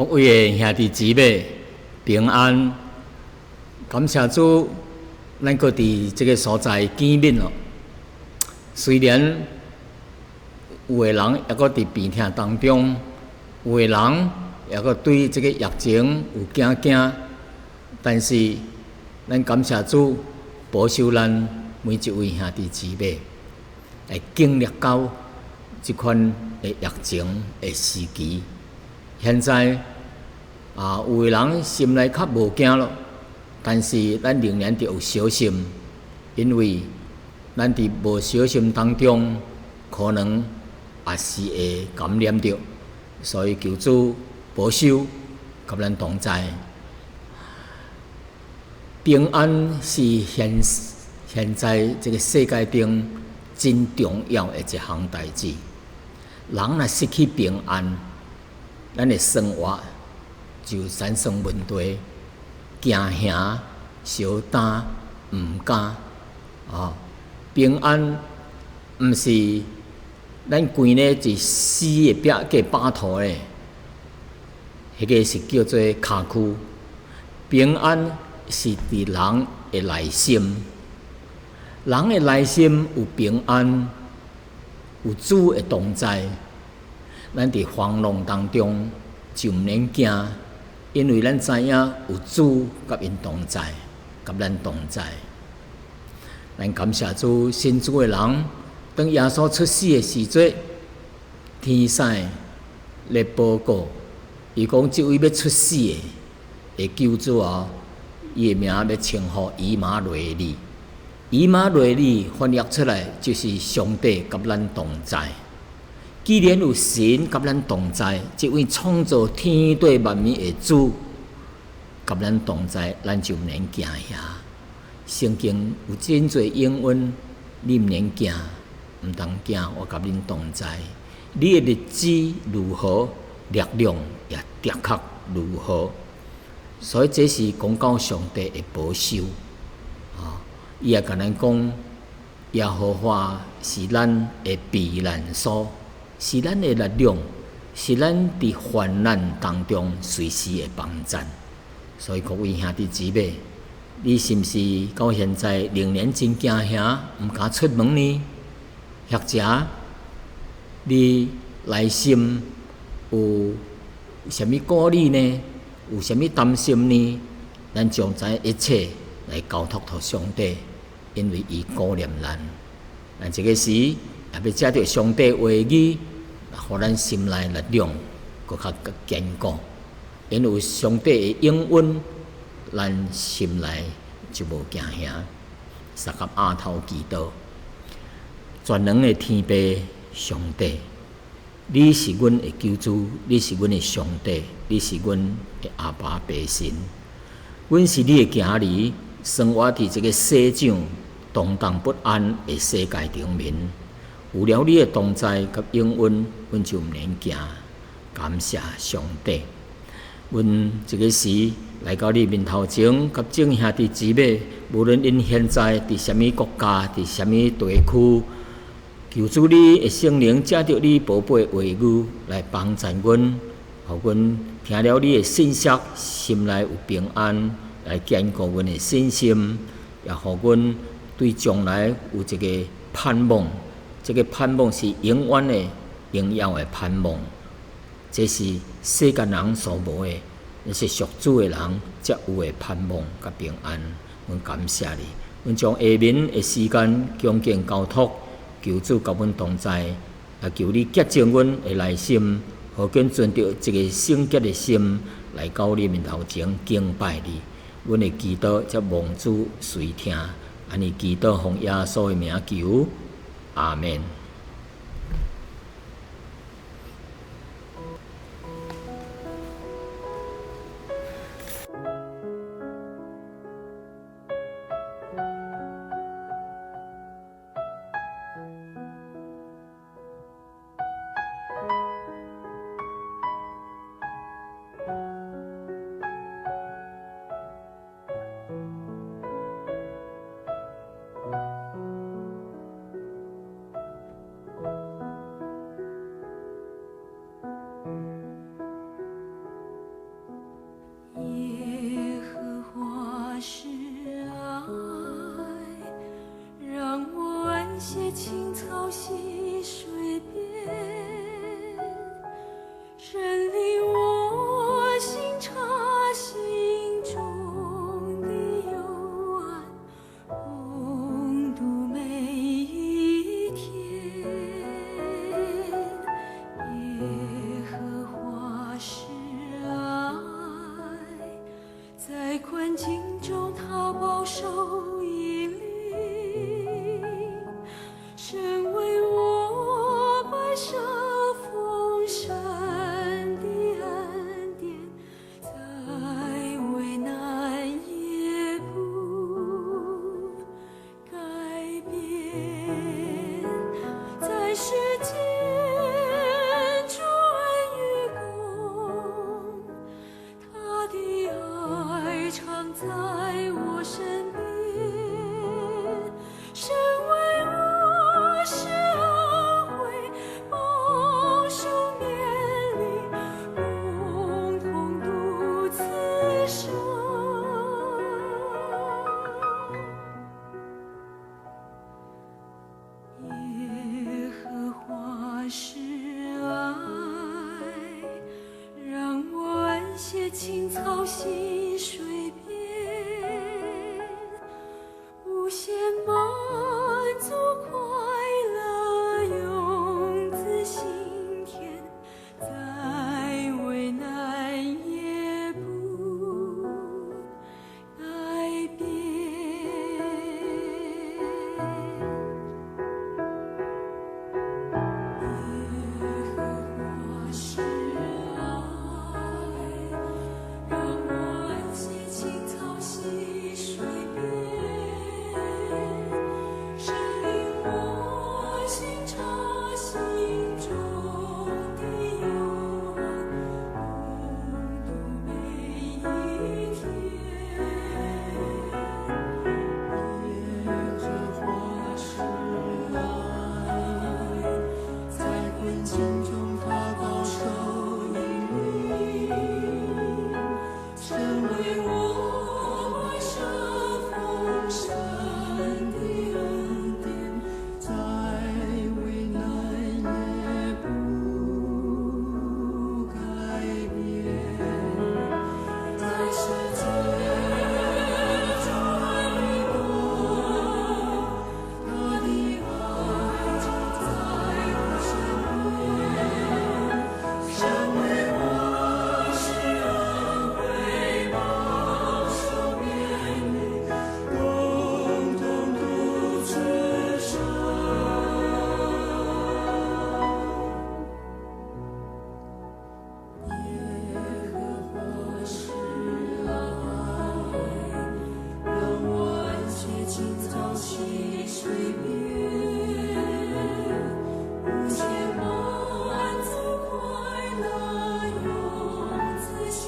各位的兄弟姊妹平安，感謝主，咱閣佇這个所在見面咯。雖然有的人猶閣佇病痛當中，有的人猶閣對這个疫情有驚驚，但是咱感謝主保守咱每一位兄弟姊妹，會經歷到這款的疫情的時期。現在啊，有的人心內較無驚咯，但是咱仍然著有小心，因為咱佇無小心當中，可能也是會感染著，所以求主保守，佮咱同在。平安是現現在這个世界中真重要的一項代誌。人若失去平安，咱的生活就產生問題，驚嚇、相擔、毋敢。啊，平安毋是咱規咧一死的壁過飽塗的，彼个是叫做跤軀。平安是佇人的內心，人的內心有平安，有主的同在。咱佇風浪當中就毋免驚，因為咱知影有主佮𪜶同在，佮咱同在。咱感謝主，信主的人，當耶穌出世的時陣，天使來報告，伊講這位欲出世的的救主啊，伊的名欲稱呼以馬內利。以馬內利翻譯出來就是上帝佮咱同在。既然有神佮咱同在，這位創造天地萬物的主佮咱同在，咱就毋免驚嚇。聖經有真濟應允，你毋免驚，毋通驚，我佮恁同在。你的日子如何，力量也的確如何。所以這是講到上帝的保守。啊，伊也共咱講，耶和華是咱的避難所。是咱的力量，是咱佇患難當中隨時的幫贊。所以各位兄弟姊妹，你是毋是到現在仍然真驚嚇，毋敢出門呢？或者你內心有啥物顧慮呢？有啥物擔心呢？咱將這一切來交託予上帝，因為伊顧念咱。咱這个時也欲藉著上帝話語，予咱心內力量閣較堅固。因為上帝的應允，咱心內就無驚嚇。相佮阿頭祈禱，全能的天父上帝，你是阮的救主，你是阮的上帝，你是阮的阿爸父神。阮是你的囝兒，生活佇這个世上動盪不安的世界頂面。有了你的同在佮應允，阮就毋免驚。感謝上帝，阮這个時來到你面頭前，佮眾兄弟姊妹，無論𪜶現在佇啥物國家，佇啥物地區，求主你的聖靈藉著你寶貝話語來幫助阮，予阮聽了你的信息，心內有平安，來堅固阮的信心，也予阮對將來有一个盼望。這个盼望是永遠的、榮耀的盼望。這是世間人所無的，那是屬主的人才有的盼望佮平安。阮感謝你，阮將下面的時間恭敬交託，求主佮阮同在，也求你潔淨阮的內心，予阮存著一个聖潔的心來到你面頭前敬拜你。阮的祈禱才蒙主垂聽，按呢祈禱奉耶穌的名求。阿們。歇青草溪水邊，神領我心察心中的幽暗，共度每一天。耶和華是愛，在困境中他保守引領，神為我擺設豐盛的恩典，再為難也不改變。在世間諸恩與共，他的愛常在我身邊，神為我施恩惠，保守勉勵，共同度此生。耶和華是愛，讓我安歇青草溪水邊，無限滿足快樂永自心田，再為難也不改變。耶和華是愛，讓我安歇青草溪水邊，神領我心察心中的幽暗，共度每一天。耶和華是愛，在困境中他保守引領，神為我擺設豐盛的恩典，再為難也不改變。在世間諸恩與共，他的愛常在我身邊，神為我施恩惠，保守勉勵，共同度此生。耶和華是愛，讓我安歇青草溪水邊，無限滿足快樂永自心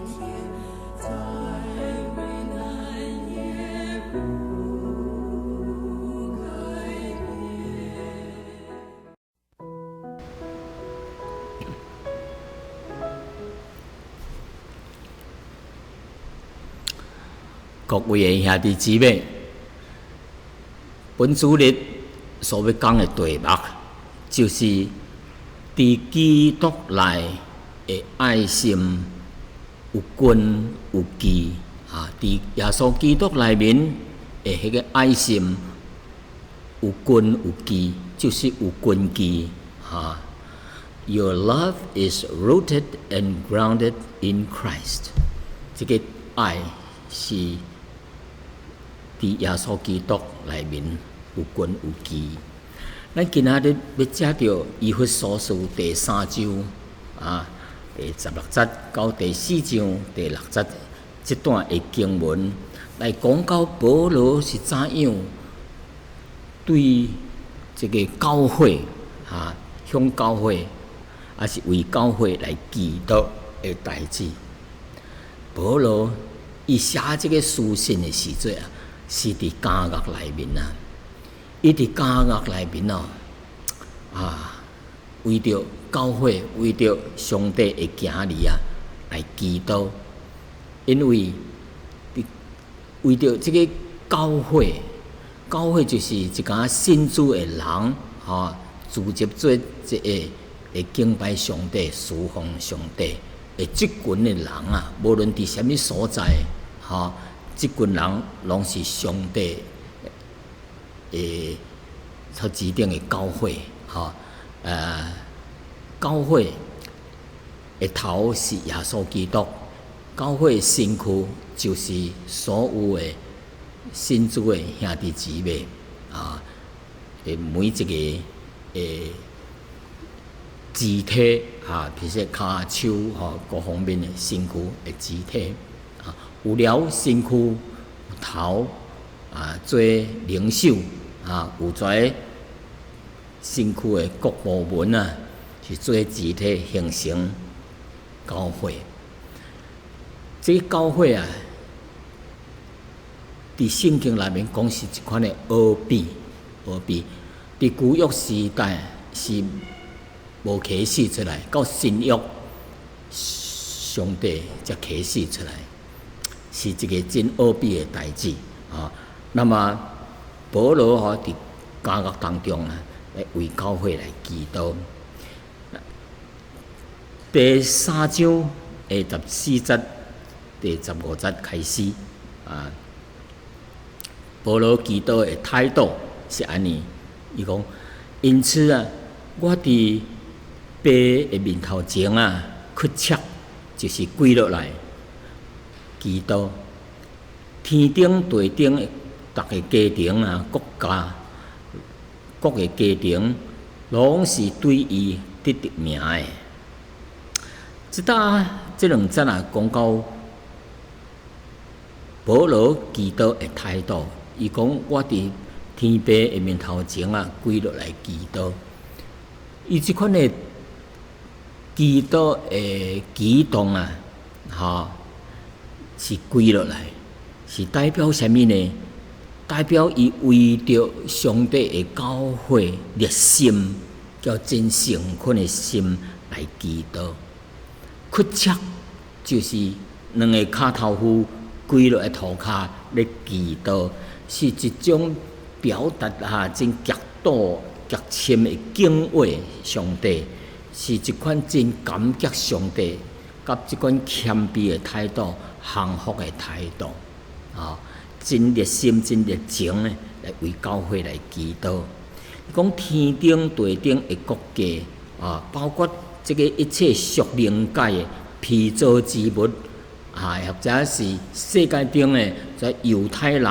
田，再為難也不改變。各位的兄弟姊妹，本主日所欲講的題目，就是佇基督內的愛心有根有基啊！佇耶穌基督內面的彼個愛心有根有基，就是有根基啊！Your love is rooted and grounded in Christ。這個愛是佇耶穌基督內面有根有基。咱今仔日欲藉著以弗所書第三章啊，第16節到第四章第六節這段的經文，來講到保羅是怎樣對這個教會啊，向教會，抑是為教會來祈禱的代誌。保羅伊寫這個書信的時陣啊，是佇監獄內面啊。伊佇監獄內面哦，啊，為著教會，為著上帝的囝兒啊，來祈禱。因為佇為著這個教會，教會就是一家信主的人，吼，組織做一個會敬拜上帝、侍奉上帝的這群的人啊，無論佇啥物所在，吼，這群人攏是上帝的所指定的教會，吼，教會的頭是耶穌基督，教會身軀就是所有的信主的兄弟姊妹啊，的每一個的肢體啊，譬如說跤手吼，各方面的身軀的肢體啊，有了身軀有頭啊，做領袖啊，有在身軀的各部門啊，是做肢體形成教會。這個教會啊，佇聖經內面講是一款的奧秘，奧秘。佇舊約時代是無啟示出來，到新約上帝才啟示出來，是一個真奧秘的代誌啊。那麼保羅吼佇監獄當中啊，來為教會來祈禱。第三章的14節、第15節開始啊，保羅祈禱的態度是按呢，伊講：因此啊，我佇父的面頭前啊，屈膝就是跪落來祈禱。天頂地頂的逐个家庭啊，國家各个家庭，攏是對伊得著名的。這搭這兩節啊，講到保羅祈禱的態度，伊講我佇天父的面頭前啊，跪落來祈禱。伊這款的祈禱的舉動啊，吼，是跪落來，是代表啥物呢？代表伊為著上帝的教會熱心，佮真誠懇的心來祈禱。屈膝就是兩个跤頭趺跪落來塗跤咧祈禱，是一種表達哈真極度極深的敬畏上帝，是一款真感激上帝，佮這款謙卑的態度、降服的態度，啊，真熱心、真熱情的來為教會來祈禱。講天頂地頂的國家啊，包括這個一切屬靈界的被造之物啊，或者是世界頂的這猶太人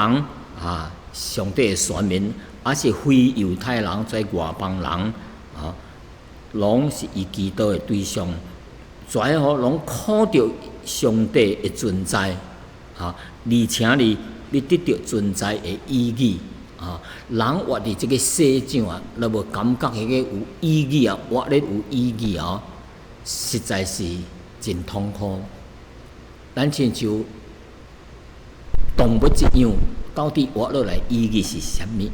啊，上帝的選民，抑是非猶太人，這外邦人啊，攏是伊祈禱的對象，全予攏看著上帝的存在啊，而且呢，欲得著存在的意義啊。人活佇這個世上啊，若無感覺彼個有意義啊，活咧有意義啊，實在是真痛苦。咱親像動物一樣，到底活落來意義是啥物？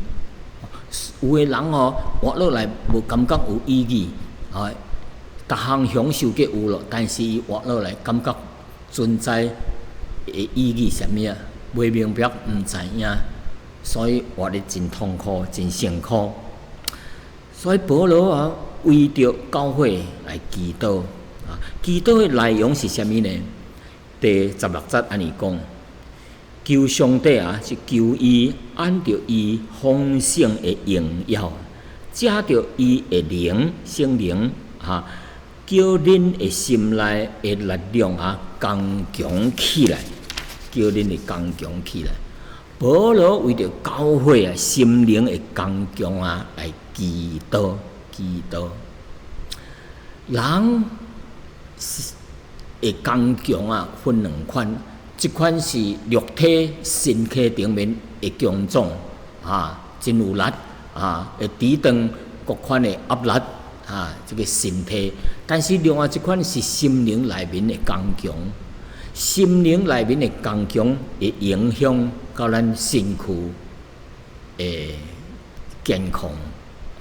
有的人哦，活落來無感覺有意義，啊，逐項享受計有咯，但是伊活落來感覺存在的意義啥物啊？袂明白，毋知影，所以活得真痛苦，真辛苦。所以保羅啊，為著教會來祈禱啊，祈禱的內容是啥物呢？第16節按呢講，求上帝啊，是求伊按著伊豐盛的榮耀，藉著伊的靈聖靈啊，叫恁的心內的力量啊，剛強起來，叫恁的剛強起來。保羅為著教會啊，心靈的剛強啊，來祈禱，祈禱。人會剛強啊，分兩款，一款是肉體身體頂面會強壯啊，真有力啊，會抵擋各款的壓力啊，這個身體。但是另外一款是心靈內面的剛強，心靈內面的剛強會影響到咱身軀的健康，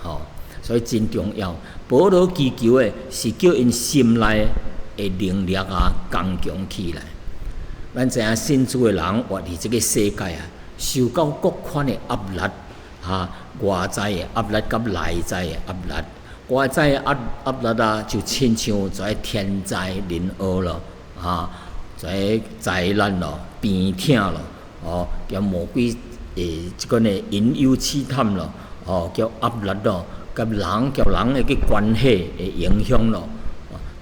吼，所以真重要。保羅祈求的是叫𪜶心內的能力啊剛強起來。咱知影信主的人活佇這個世界啊，受到各款的壓力，哈，外在的壓力佮內在的壓力，外在的壓力啊，就親像這天災人禍咯，哈，這災難咯、病痛咯，哦，叫魔鬼會這款的引誘試探咯，哦，叫壓力咯，佮人佮人的個關係會影響咯，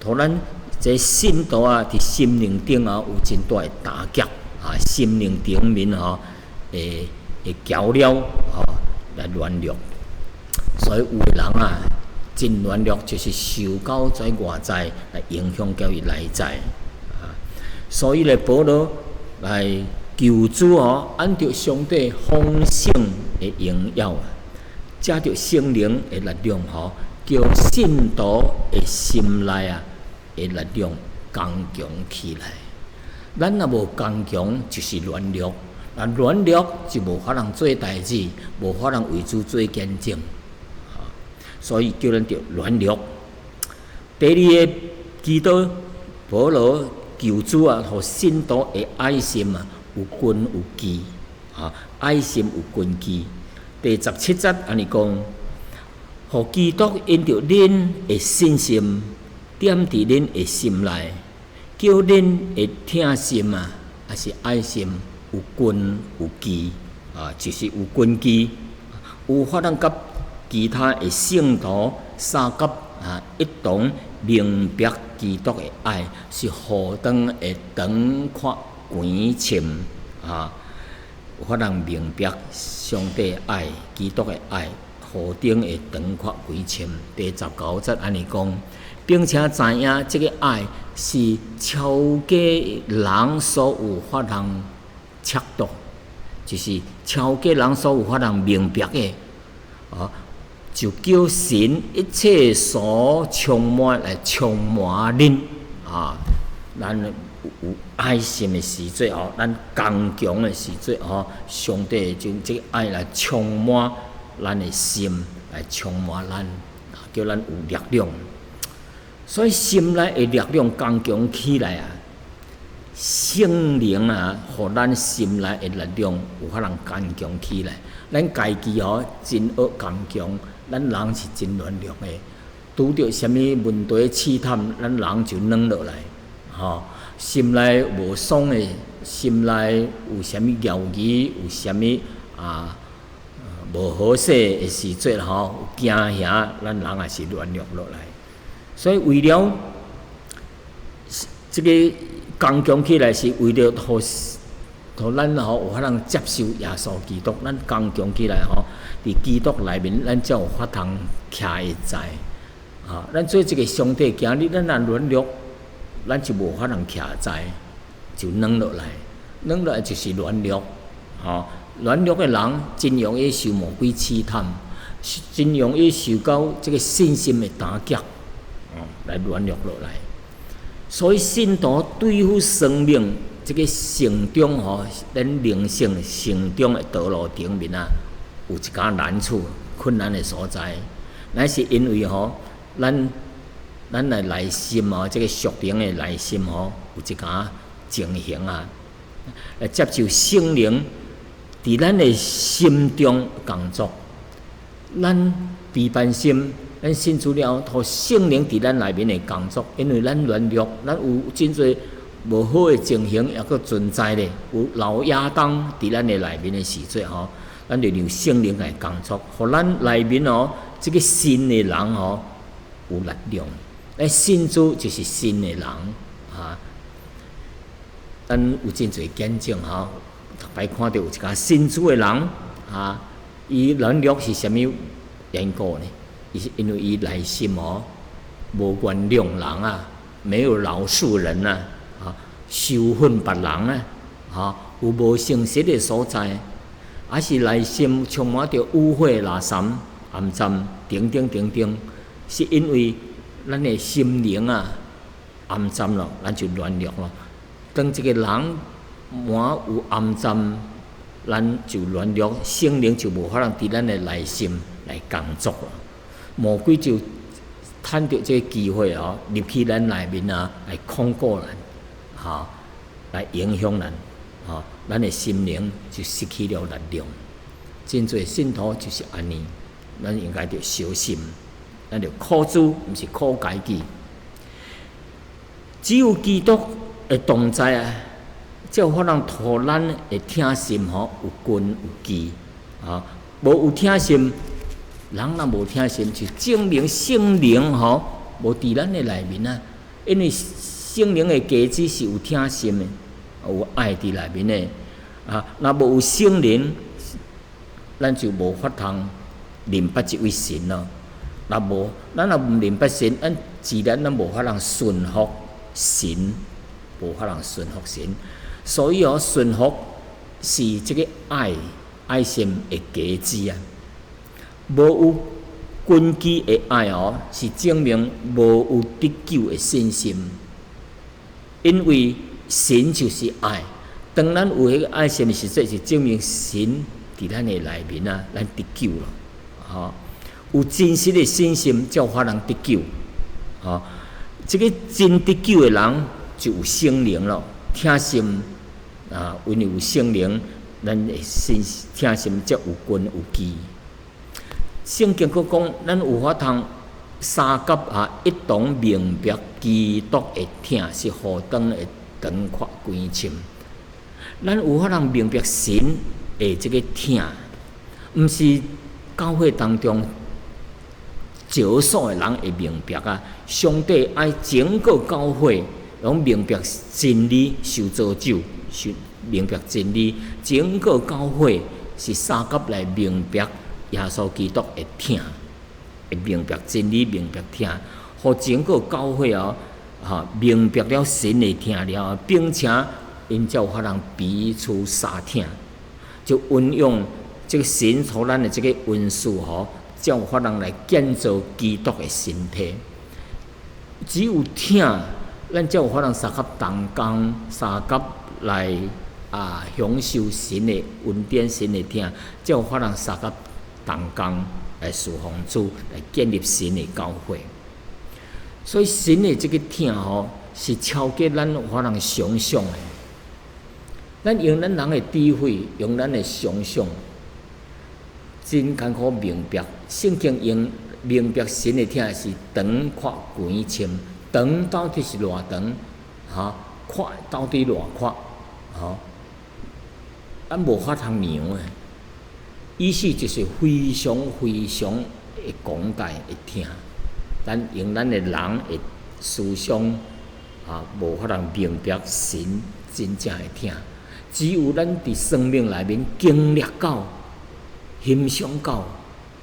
予咱這信徒啊，佇心靈頂啊有真大的打擊啊，心靈頂面吼會攪了吼來軟弱，所以有的人啊真軟弱，就是受到這外在來影響著伊內在啊。所以咧，保羅來求主吼，按著上帝豐盛的榮耀啊，藉著聖靈的力量吼，叫信徒的心內啊的力量剛強起來。咱若無剛強，就是軟弱；若軟弱就無法通做代誌，無法通為主做見證。所以叫咱著軟弱。第二个祈禱，保羅求主啊，予信徒的愛心啊有根有基，啊，愛心有根基。第17節按呢講，予基督因著恁的信心，踮佇恁的心內，叫恁的疼心啊，抑是愛心有根有基，啊，就是有根基，有法通佮其他的聖徒相佮啊，一同明白基督的愛是何等的長闊廣深啊！有法通明白上帝的愛、基督的愛何等的長闊廣深。第19節按呢講，並且知影這个愛是超過人所有法通測度，就是超過人所有法通明白的，啊，就叫神一切所充滿來充滿恁啊！咱有愛心的時陣吼，咱剛強的時陣吼，上帝將這个愛來充滿咱的心，來充滿咱，叫咱有力量。所以心內的力量剛強起來啊，聖靈啊，予咱心內的力量有法通剛強起來。咱家己吼真愛剛強，咱人是真軟弱的。拄著啥物問題試探，咱人就軟落來，吼，心內無爽的，心內有啥物猶疑，有啥物啊無好勢的時陣吼，驚嚇，咱人也是軟弱落來。所以為了這個剛強起來，是為了予予咱吼有法通接受耶穌基督，咱剛強起來吼，佇基督內面，咱才有法通徛會在。啊，咱做這个上帝囝兒，咱若軟弱，咱就無法通徛在，就軟落來，軟落來就是軟弱。吼，軟弱的人真容易受魔鬼試探，真容易受到這个信心的打擊，哦，來軟弱落來。所以信徒對付生命這个成長吼，咱靈性成長的道路頂面啊，有一寡難處、困難的所在，乃是因為吼，咱的內心吼，這个屬靈的內心吼，有一寡情形啊，來接受聖靈佇咱的心中工作，咱悲哀心。咱信主了後，予聖靈佇咱內面的工作，因為咱軟弱，咱有真濟無好的情形猶閣存在咧，有老亞當佇咱的內面的時陣吼，咱就讓聖靈來工作，予咱內面哦，這个新的人吼有力量。咱信主就是新的人啊。咱有真濟見證吼，逐擺看著有一寡信主的人啊，伊軟弱是啥物緣故呢？伊是因為伊內心哦無原諒人啊，沒有饒恕人啊，啊，仇恨別人啊，啊，有無誠實的所在，抑是內心充滿著污穢、垃圾、骯髒等等等等，是因為咱的心靈啊骯髒咯，咱就軟弱咯。當這个人滿有骯髒，咱就軟弱，聖靈就無法通佇咱的內心來工作咯。魔鬼就趁著這个機會哦，入去咱內面啊，來控告咱，吼，來影響咱，吼，咱的心靈就失去了力量。真濟信徒就是按呢，咱應該著小心，咱著苦主，毋是苦家己。只有基督的同在啊，才有法通予咱的疼心吼有根有基啊！無有疼心，人若無疼心，就證明聖靈吼無佇咱的內面啊。因為聖靈的果子是有疼心的，有愛佇內面的啊。若無有聖靈，咱就無法通認捌這位神咯。若無，咱若毋認捌神，咱自然咱無法通順服神，無法通順服神。所以哦，順服是這個愛愛心的果子啊。無有根基的愛哦，是證明無有得救的信心。因為神就是愛，當咱有彼個愛心的時陣，是證明神佇咱的內面啊，咱得救了。吼，有真實的信心，才有法通得救。吼，這個真得救的人就有聖靈咯，疼心啊，因為有聖靈，咱的信疼心才有根有基。聖經閣講，咱有法通相佮啊，一同明白基督的疼是何等的長闊寬深。咱有法通明白神的這個疼，毋是教會當中少數的人會明白啊。上帝愛整個教會攏明白真理，受造就，受明白真理，整個教會是相佮來明白耶穌基督的疼，會明白真理，明白疼，予整個教會哦，哈明白了神的疼了，並且𪜶才有法通彼此相疼，就運用這個神予咱的這個恩賜吼，才有法通來建造基督的身體。只有疼，咱才有法通相佮同工，相佮來啊享受神的恩典、神的疼，才有法通相佮同工來侍奉主，來建立神的教會。所以神的這個疼吼，是超過咱有法通想象的。咱用咱人的智慧，用咱的想象，真艱苦明白。聖經用明白神的疼是長闊寬深，長到底是偌長？哈，闊到底偌闊？吼，咱無法通量的。意思就是非常非常的廣大的疼，咱用咱的人的思想啊，無法通明白神真正的疼。只有咱佇生命內面經歷到、欣賞到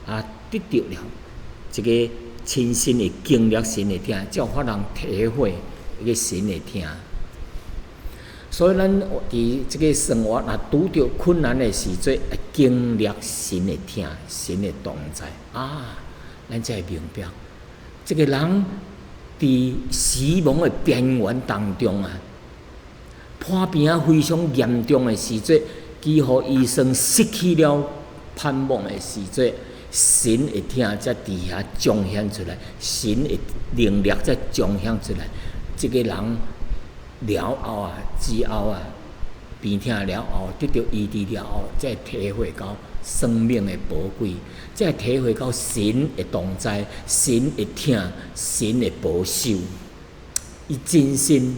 啊，得著了這個親身的經歷神的疼，才有法通體會彼個神的疼。所以，咱佇這個生活若拄著困難的時陣，會經歷神的疼、神的同在啊，咱才會明白，這個人佇死亡的邊緣當中啊，破病啊非常嚴重的時陣，幾乎醫生失去了盼望的時陣，神的疼才佇遐彰顯出來，神的能力才彰顯出來，這個人了後啊，之後啊，病痛了後，得著醫治了後，才會體會到生命的寶貴，才會體會到神的同在、神的疼、神的保守，伊親身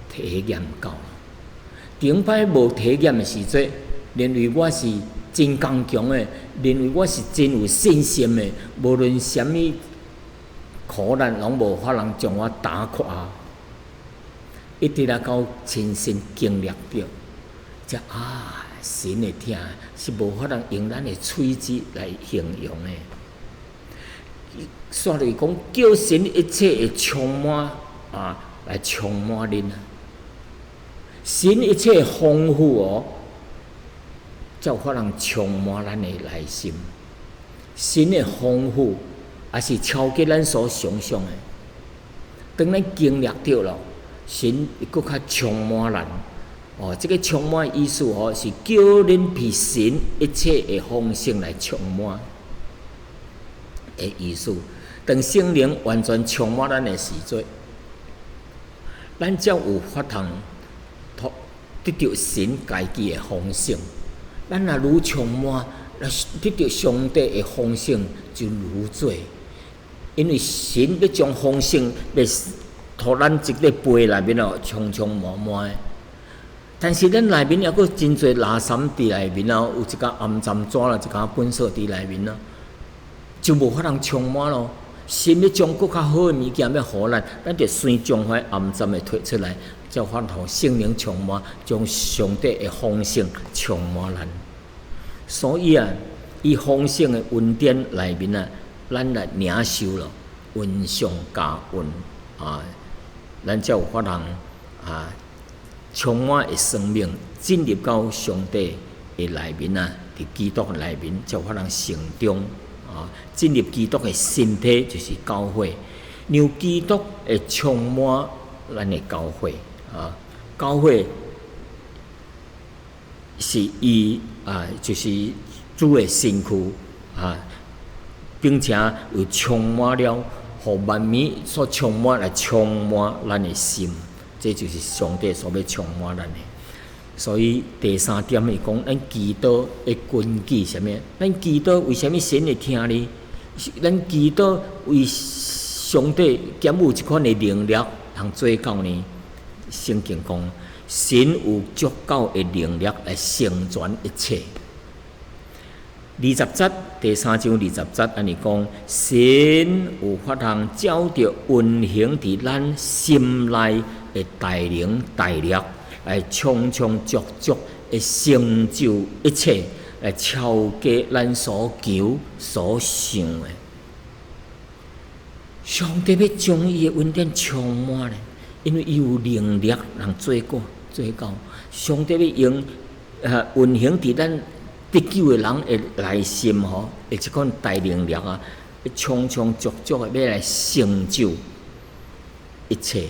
體驗到。頂擺無體驗的時陣，認為我是真剛強的，認為我是真有信心的，無論啥物苦難，攏無法通將我打垮。一直來到親身經歷著，才啊，神的疼是無法通用咱的喙舌來形容的。煞落講，叫神一切的充滿啊，來充滿恁啊！神一切豐富哦，才有法通充滿咱的內心。神的豐富也是超過咱所想象的。當咱經歷著了，神會閣較充滿咱。哦，這個充滿意思哦，是叫恁被神一切的豐盛來充滿的意思。當聖靈完全充滿咱的時陣，咱才有法通得著神家己的豐盛。咱若愈充滿，來得著上帝的豐盛就如水，因為神欲將豐盛欲予咱這个杯內面哦，充充滿滿的。但是咱內面猶閣真濟垃圾佇內面哦，有一寡骯髒紙啦，一寡糞埽佇內面啊，就無法通充滿咯。神欲將閣較好的物件欲予咱，咱就先將彼骯髒的提出來，才有法予聖靈充滿，將上帝的豐盛充滿咱。所以啊，伊豐盛的恩典內面啊，咱來領受咯，恩上加恩啊，咱才有法通啊，充滿的生命進入到上帝的內面啊，佇基督的內面才有法通成長啊，進入基督的身體就是教會，讓基督會充滿咱的教會啊，教會是伊啊，就是主的身軀啊，並且又充滿了，予萬物所充滿來充滿咱的心，這就是上帝所欲充滿咱的。所以第三點伊講，咱祈禱的根基是啥物？咱祈禱為啥物神會聽呢？咱祈禱為上帝敢有這款的能力通做到呢？聖經講，神有足夠的能力來成全一切。二十節，第三章二十節按呢講，神有法通照著運行佇咱心內的大能大力，來充充足足的成就一切，來超過咱所求所想的。上帝欲將伊的恩典充滿咧，因為伊有能力通做過做到。上帝欲用運行佇咱得救的人的內心吼，的這款大能力啊，充充足足的欲來成就一切，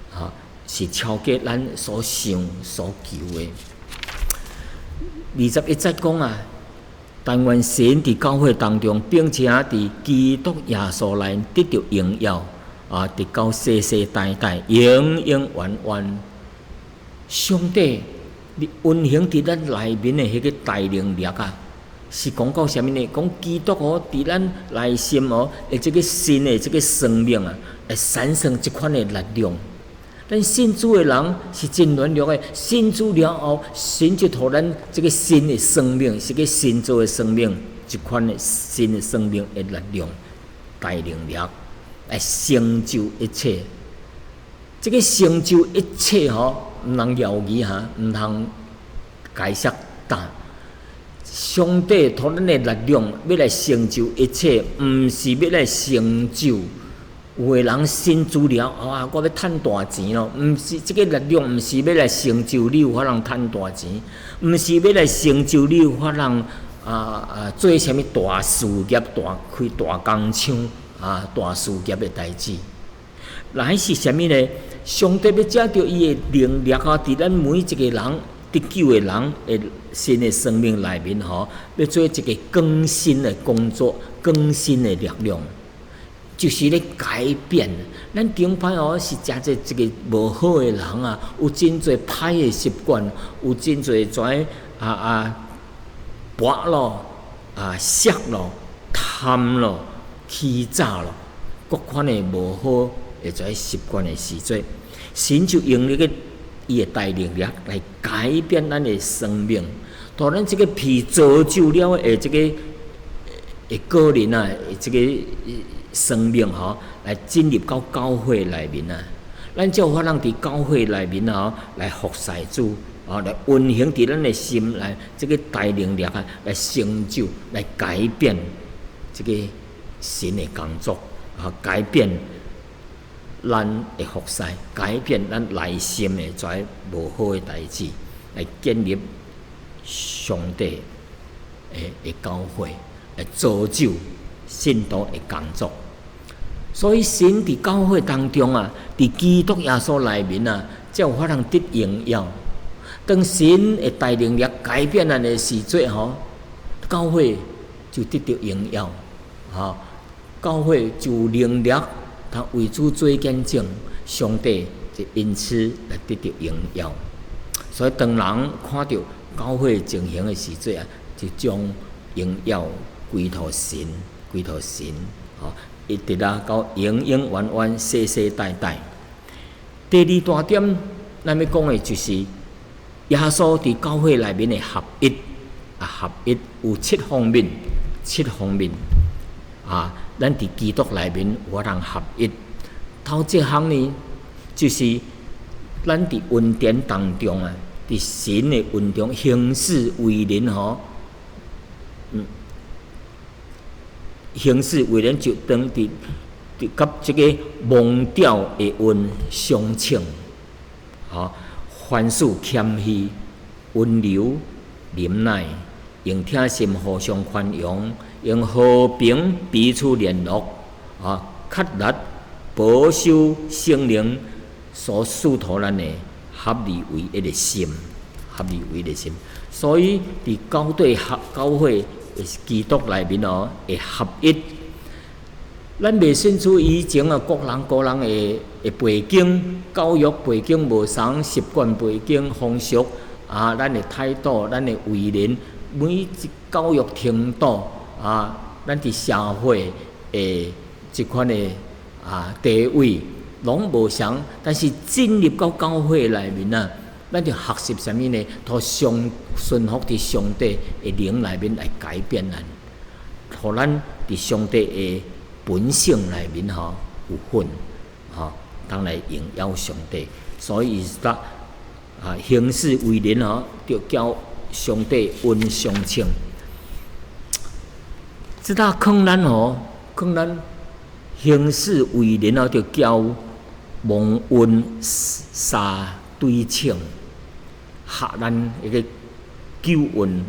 哈，是超過咱所想所求的。21節講啊，但願神佇教會當中，並且佇基督耶穌內得著榮耀啊，直到世世代代，永永遠遠。上帝你運行佇咱內面的彼个大能力啊，是講到啥物呢？講基督哦，佇咱內心哦，的這个新的這个生命啊，會產生這款的力量。咱信主的人是真軟弱的，信主了後，神就予咱這个新的生命，是個新造的生命，這款的新的生命的力量、大能力，來成就一切。這个成就一切吼，毋通猶疑哈，毋通解釋答。上帝予咱的力量，欲來成就一切，毋是欲來成就。有的人信主了後啊，我欲趁大錢咯，毋是這个力量，毋是欲來成就你有法通趁大錢，毋是欲來成就你有法通做啥物大事業、大開大工廠啊、大事業的代誌。乃是啥物呢？上帝欲藉著伊的能力啊，佇咱每一个人得救的人的新的生命內面吼，欲做一个更新的工作，更新的力量，就是咧改變。咱頂擺哦是誠濟一個無好的人啊，有真濟歹的習慣，有真濟怎跋咯、穡咯、貪咯、欺詐咯，各款的無好的這習慣的時陣，神就用這个伊的大能力來改變咱的生命，予咱這个被造就了的這个的個人啊，這个生命吼，來進入到教會內面啊，咱才有法通佇教會內面啊，來服侍主啊，來運行佇咱的心內這个大能力啊，來成就、來改變這个神的工作啊，改變咱的服侍，改變咱內心的這無好的代誌，來建立上帝的教會，來造就信徒的工作。所以神佇教會當中啊，佇基督耶穌內面啊，才有法通得榮耀。當神的大能力改變咱的時陣吼，教會就得著榮耀，吼，教會就有能力通為主做見證，上帝就因此來得著榮耀。所以當人看著教會情形的時陣啊，就將榮耀歸予神，歸予神，吼，一直啊到永永遠遠、世世代代。第二大點，咱欲講的就是耶穌佇教會內面的合一，啊，合一有七方面，七方面，啊，咱佇基督內面有法通合一。頭一項呢，就是咱佇恩典當中啊，佇神的恩中行事為人吼，行事為人就當佇佮這个蒙召的恩相稱，吼，凡事謙虛、溫柔、忍耐，用疼心互相寬容，用和平彼此聯絡，啊，竭力保守聖靈所賜予咱的合而為一的心，合而為一的心。所以，佇教會合教會基督內面哦，會合一。咱未信主以前啊，各人各人的背景、教育背景無仝，習慣背景、風俗啊，咱的態度、咱的為人，每一教育程度啊，咱佇社會的這款的啊地位，攏無仝。但是進入到教會內面啊，咱就學習啥物呢？予上順服佇上帝的靈內面來改變咱，予咱佇上帝的本性內面吼有份，吼當來榮耀上帝。所以伊說啊，行事為人吼，著佮上帝恩相稱。這搭勸咱吼，勸咱行事為人吼，著交蒙恩三對稱，合咱一个救恩。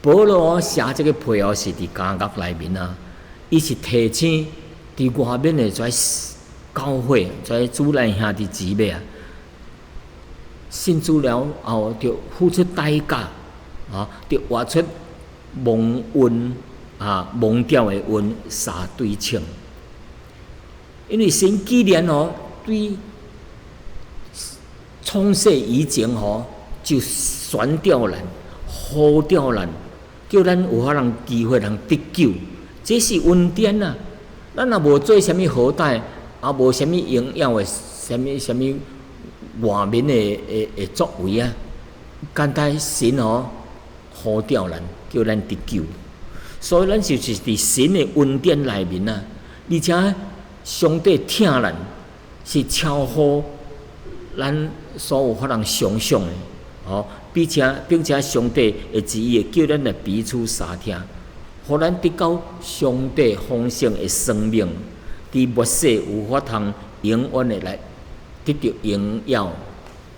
保羅寫這个批哦，是佇監獄內面啊。伊是提醒佇外面的這教會，這主內兄弟姊妹啊，信主了後，著付出代價，啊，著活出蒙恩啊，蒙召的恩三對稱。因為神既然哦，對創世以前吼，就選召咱、呼召咱，叫咱有法通機會通得救。這是恩典啊！咱若無做啥物好歹，也無啥物榮耀的、啥物啥物外面的作為啊，簡單神吼呼召咱，叫咱得救。所以咱就是佇神的恩典內面啊，而且上帝疼咱是超乎咱所有法通想象的，吼！並且上帝的旨意會叫咱來彼此相疼。予咱得到上帝豐盛的生命，佇末世有法通永遠的來得著榮耀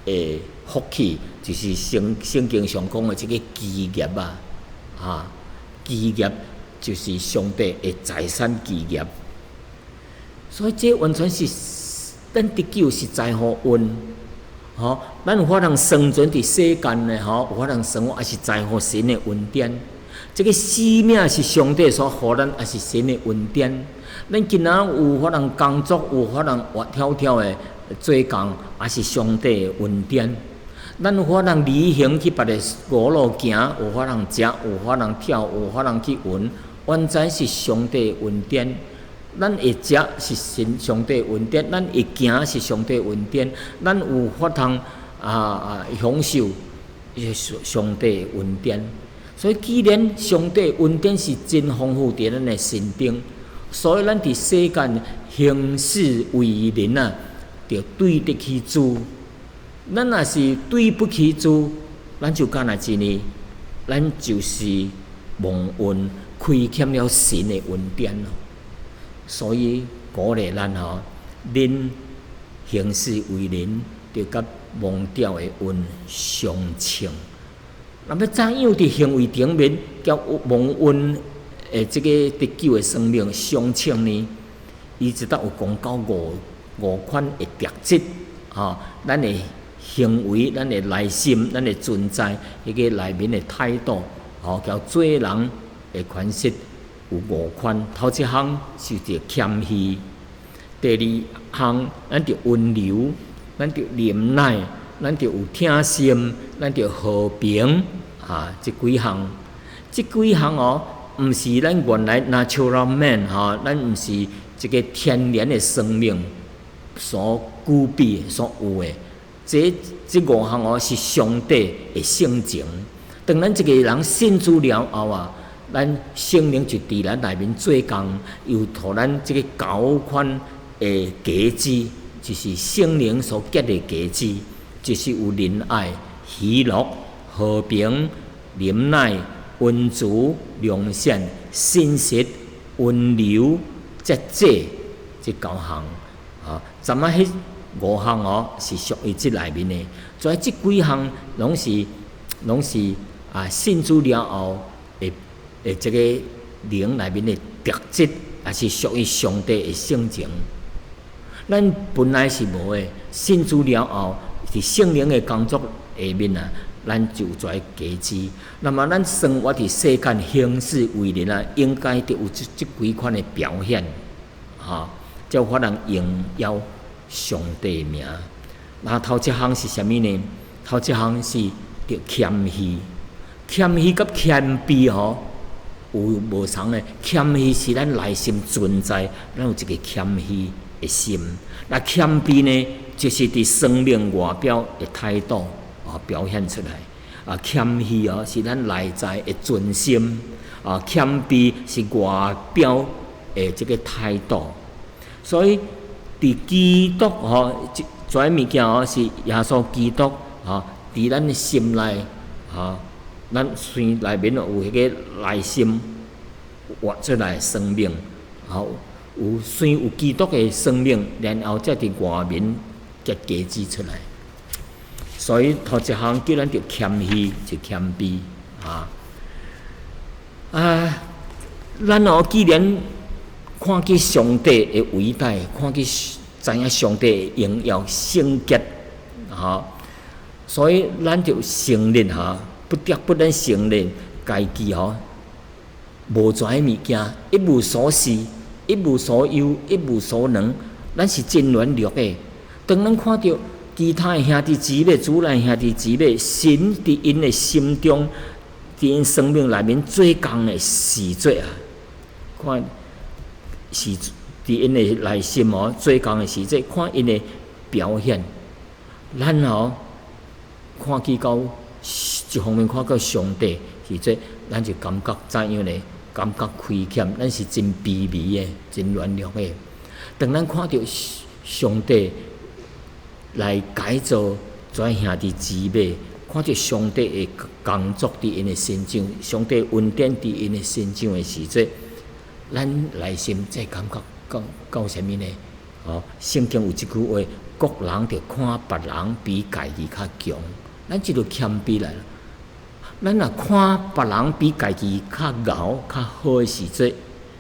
的福氣，就是聖經上講的這个基業啊，啊，基業就是上帝的財產基業。所以這完全是咱得救是在乎恩，吼，咱有法通生存佇世間的吼，有法通生活，也是在乎神的恩典。這个生命是上帝所予咱，也是神的恩典。咱今仔有法通工作，有法通活跳跳的做工，也是上帝的恩典。咱有法通旅行去別个外路行，有法通食，有法通跳，有法通去玩，完全是上帝的恩典。咱會食是神上帝恩典，咱會行是上帝恩典，咱有法通享受上帝的恩典。所以，既然上帝恩典是真豐富佇咱的身頂，所以咱佇世間行事為人啊，著對得起主。咱若是對不起主，咱就敢若真呢，咱就是忘恩，虧欠了神的恩典咯。所以鼓勵咱吼，恁行事為人，著佮蒙召的恩相稱。那欲怎樣佇行為頂面佮蒙恩的這个得救的生命相稱呢？伊這搭有講到五款的特質，吼，咱的行為、咱的內心、咱的存在，彼个內面的態度，吼，佮做人的款式有五款。頭一項是著謙虛，第二項咱著溫柔，咱著忍耐，咱著有疼心，咱著和平，啊，這幾項，這幾項哦，毋是咱原來 natural man 吼，咱毋是這个天然的生命所具備、所有的。這五項哦，是上帝的性情。當咱一个人信主了後啊，咱聖靈就佇咱內面做工，又予咱這个九款的果子，就是聖靈所結的果子，就是有仁愛、喜樂、和平、忍耐、溫慈、良善、信實、溫柔、節制，這九項啊。怎啊？彼五項哦，是屬於這內面的。所以這幾項攏是啊，信主了後會這个靈內面的特質，也是屬於上帝的性情。咱本來是無的，信主了後，佇聖靈的工作下面啊，咱就有這个果子。那麼咱生活佇世間行事為人啊，應該著有這幾款的表現，哈，才有法通榮耀上帝名。那頭一項是啥物呢？頭一項是著謙虛，謙虛佮謙卑吼有無仝的。謙虛是咱內心存在，咱有一个謙虛的心。那謙卑呢，就是佇生命外表的態度啊表現出來。啊，謙虛哦是咱內在的存心，啊，謙卑是外表的這个態度。所以，佇基督吼，這這物件哦是耶穌基督吼，佇咱的心內吼，咱心內面有彼个內心活出來的生命，吼，有先有基督的生命，然後才佇外面結果子出來。所以頭一項叫咱著謙虛，就謙卑啊！啊，咱哦既然看見上帝的偉大，看見知影上帝的榮耀聖潔，吼，所以咱就承認哈，不得不咱承認家己吼無跩物件，一無所是，一無所有，一無所能，咱是真軟弱的。當咱看著其他的兄弟姊妹、主內兄弟姊妹，神佇𪜶的心中，佇𪜶生命內面做工的時陣啊，看是佇𪜶的內心哦做工的時陣，看𪜶的表現，咱哦看見到一方面看到上帝時陣，咱就感覺怎樣呢？感覺虧欠，咱是真卑微的，真軟弱的。當咱看著上帝來改造這兄弟姊妹，看著上帝的工作佇𪜶的身上，上帝恩典佇𪜶的身上的時陣，咱內心才會感覺到到啥物呢？哦，聖經有一句話：各人著看別人比家己較強，咱這就謙卑來了。咱若看別人比家己較𠢕、較好的時陣，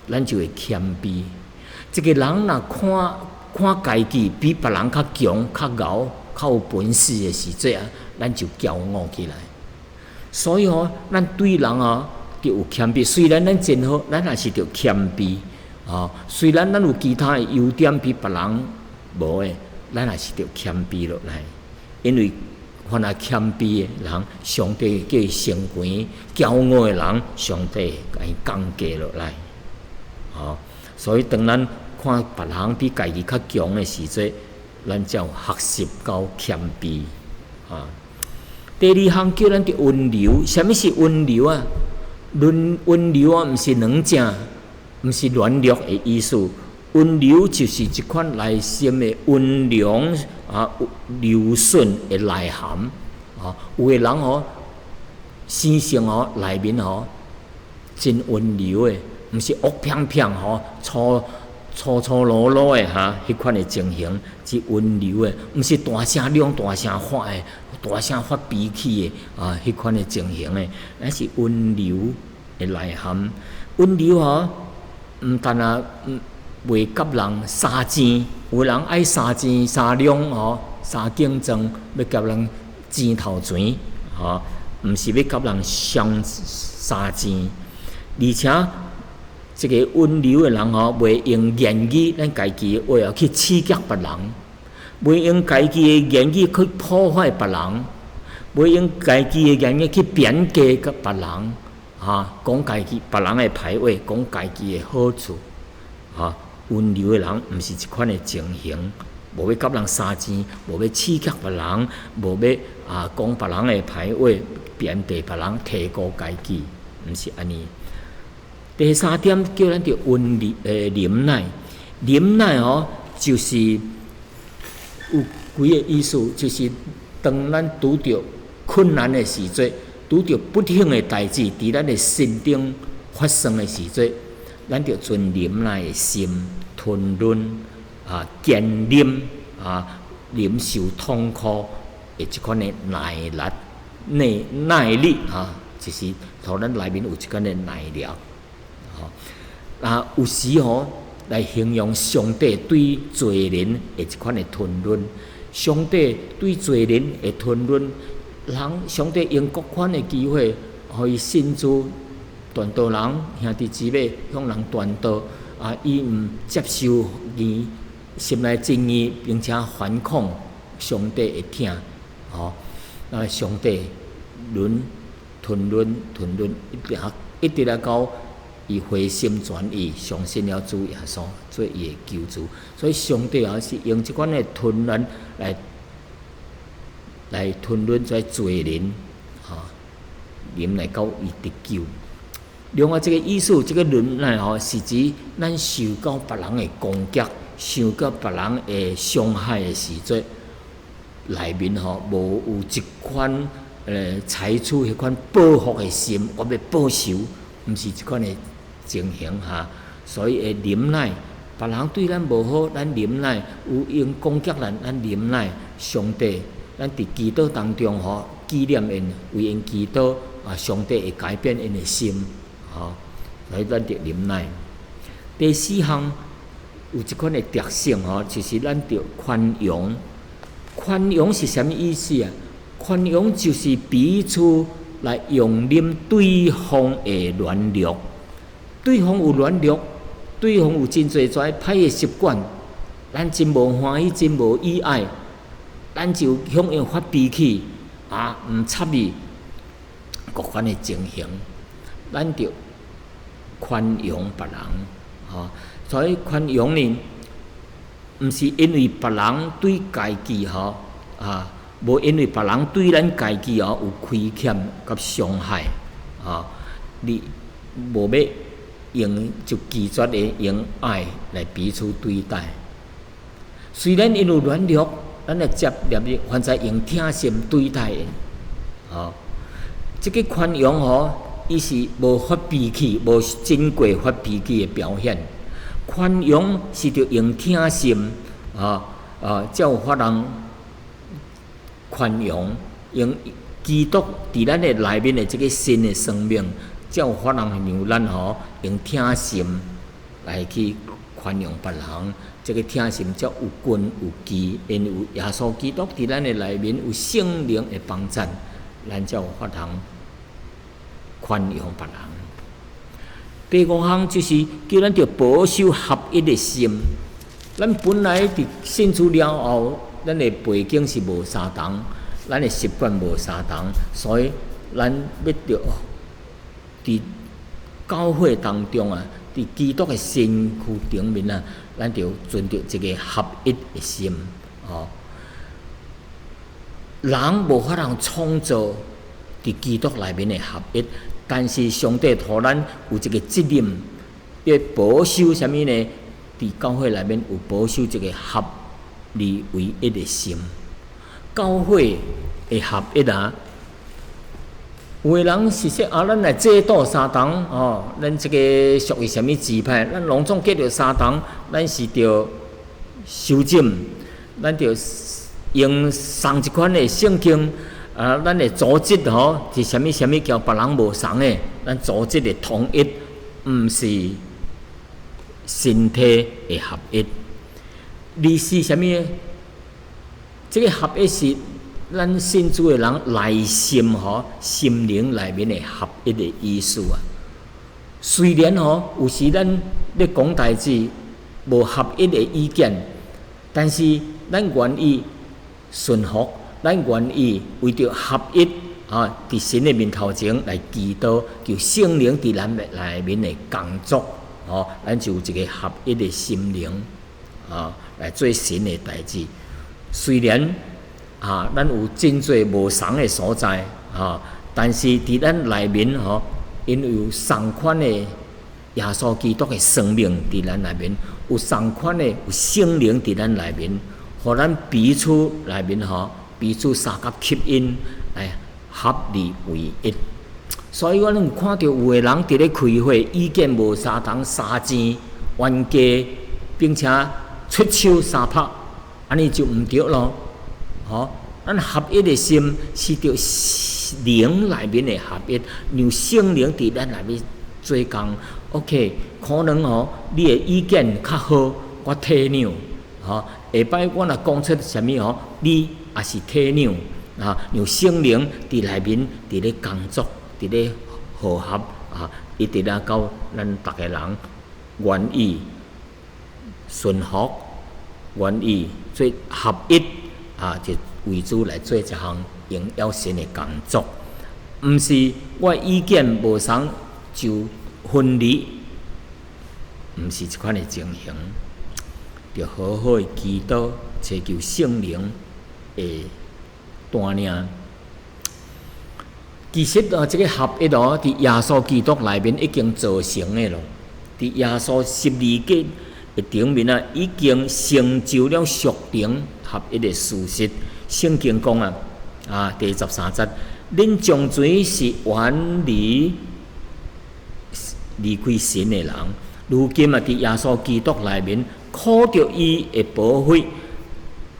咱就會謙卑。一个人若看看家己比別人較強、較𠢕、較有本事的時陣啊，咱就驕傲起來。所以吼，咱對人啊，著有謙卑。雖然咱真好，咱也是著謙卑。啊，雖然咱有其他的優點比別人無的，咱也是著謙卑落來。因為凡係謙卑的人，上帝叫伊升懸；驕傲的人，上帝共伊降低落來。吼，所以當咱看別人比家己較強的時陣，咱才有學習到謙卑。啊，第二項叫咱著溫柔，啥物是溫柔啊？溫溫柔啊，毋是軟正，毋是軟弱的意思。溫柔就是一款內心的溫良啊、柔順的內涵。啊，有的人吼，生性吼內面吼真溫柔的，毋是惡砰砰吼粗粗粗魯魯的哈，彼款的情形是溫柔的，毋是大聲嚷、大聲發的、大聲發脾氣的啊，彼款的情形的，乃是溫柔的內涵。溫柔吼，毋但啊，袂佮人相爭，有人愛相爭相嚷吼，相競爭，欲共人爭頭錢吼，毋是欲佮人相相爭，而且這个溫柔的人吼，袂用言語，咱家己的話去刺激別人，袂用家己的言語去破壞別人，袂用家己的言語去貶低佮別人，啊，講家己別人的歹話，講家己的好處，啊，溫柔的人毋是這款的情形，無欲佮人相爭，無欲刺激別人，無欲啊講別人的歹話，貶低別人，提高家己，毋是按呢。第三點叫咱著溫柔忍耐，忍耐吼就是有幾个意思，就是當咱拄著困難的時陣，拄著不幸的代誌，佇咱的身頂發生的時陣，咱著存忍耐的心，吞忍啊，堅忍啊，忍受痛苦的這款的耐力、耐力啊，就是予咱內面有這款的耐力。吼，啊，有時吼來形容上帝對罪人的這款的吞忍，上帝對罪人的吞忍，人上帝用各款的機會，予伊信主傳道人兄弟姊妹向人傳道，啊，伊毋接受伊心內真意，並且反抗上帝的疼，吼，啊，上帝忍吞忍吞忍，一直一直來到伊回心轉意，相信了主耶穌做伊的救主，所以上帝也是用這款的吞忍來吞忍這罪人，吼，忍來到伊得救。另外，這个意思，這个忍耐吼，是指咱受到別人的攻擊，受到別人的傷害的時陣，內面吼無有一款採取彼款報復的心，我欲報仇，毋是這款的情形哈。所以會忍耐，別人對咱無好，咱忍耐；有用攻擊咱，咱忍耐。上帝，咱佇祈禱當中吼，紀念𪜶，為𪜶祈禱啊，上帝會改變𪜶的心，吼，所以咱著忍耐。第四項有一款的特性吼，就是咱著寬容。寬容是啥物意思啊？寬容就是彼此來容忍對方的軟弱。對方有軟弱，對方有真濟跩歹的習慣，咱真無歡喜，真無喜愛，咱就向𪜶發脾氣，啊，毋插伊，各款的情形，咱著寬容別人，吼。所以寬容呢，毋是因為別人對家己吼，啊，無因為別人對咱家己吼有虧欠佮傷害，啊，你無欲用就拒絕的用愛來彼此對待。雖然𪜶有軟弱，咱來接納伊，反正用疼心對待𪜶，吼。這个寬容吼，伊是無發脾氣、無真過發脾氣的表現。寬容是著用疼心，啊啊，才有法通寬容，用基督佇咱的內面的這个新的生命，才有法通讓咱吼用疼心來去寬容別人。這个疼心才有根有基，因為有耶穌基督佇咱的內面有聖靈的幫贊，咱才有法通寬容別人。第五項就是叫咱著保守合一的心。咱本來佇信主了後，咱的背景是無相同，咱的習慣無相同，所以咱欲著佇教會當中啊，佇基督的身軀頂面啊，咱著存著一个合一的心，吼。人無法通創造佇基督內面的合一，但是上帝予咱有一个責任，欲保守啥物呢？佇教會內面有保守這个合而為一的心。教會的合一啊，有的人是說啊，咱來制度相同吼，咱這个屬於啥物支派，咱攏總結著相同，咱是著修正，咱著用仝一款的聖經啊，咱的組織吼是啥物啥物佮別人無仝的，咱組織的統一，毋是身體的合一，而是啥物呢？這个合一是咱信主的人內心吼、心靈內面的合一的意思啊。雖然吼有時咱咧講代誌無合一的意見，但是咱願意順服，咱願意為著合一啊，佇神的面頭前來祈禱，求聖靈佇咱內面的工作，吼，咱就有一個合一的心靈，啊，來做神的代誌。雖然啊，咱有真濟無仝的所在，啊，但是佇咱內面吼，因為有仝款的耶穌基督的生命佇咱內面，有仝款的有聖靈佇咱內面，予咱彼此內面吼，彼此相佮吸引來合二為一。所以我攏有看著有的人佇咧開會，意見無相同，相爭冤家，並且出手相拍，按呢就毋對囉。吼，咱合一的心是著靈內面的合一，讓聖靈佇咱內面做工。OK，可能吼，你的意見較好，我體諒。吼，下擺我若講出啥物吼，你也是體諒。啊，讓聖靈佇內面佇咧工作，佇咧和合啊，一直來到咱逐个人願意順服，願意做合一啊，就為主來做這項榮耀神的工作。毋是我意見無仝就分離，毋是這款的情形。著好好的祈禱，尋求聖靈的帶領。其實啊，這個合一哦，佇耶穌基督內面已經造成的囉。佇耶穌十字架的頂面啊，已經成就了屬靈合一的事實。聖經講啊，啊，第13節，恁從前是遠離離開神的人，如今啊，佇耶穌基督內面，靠著伊的寶血，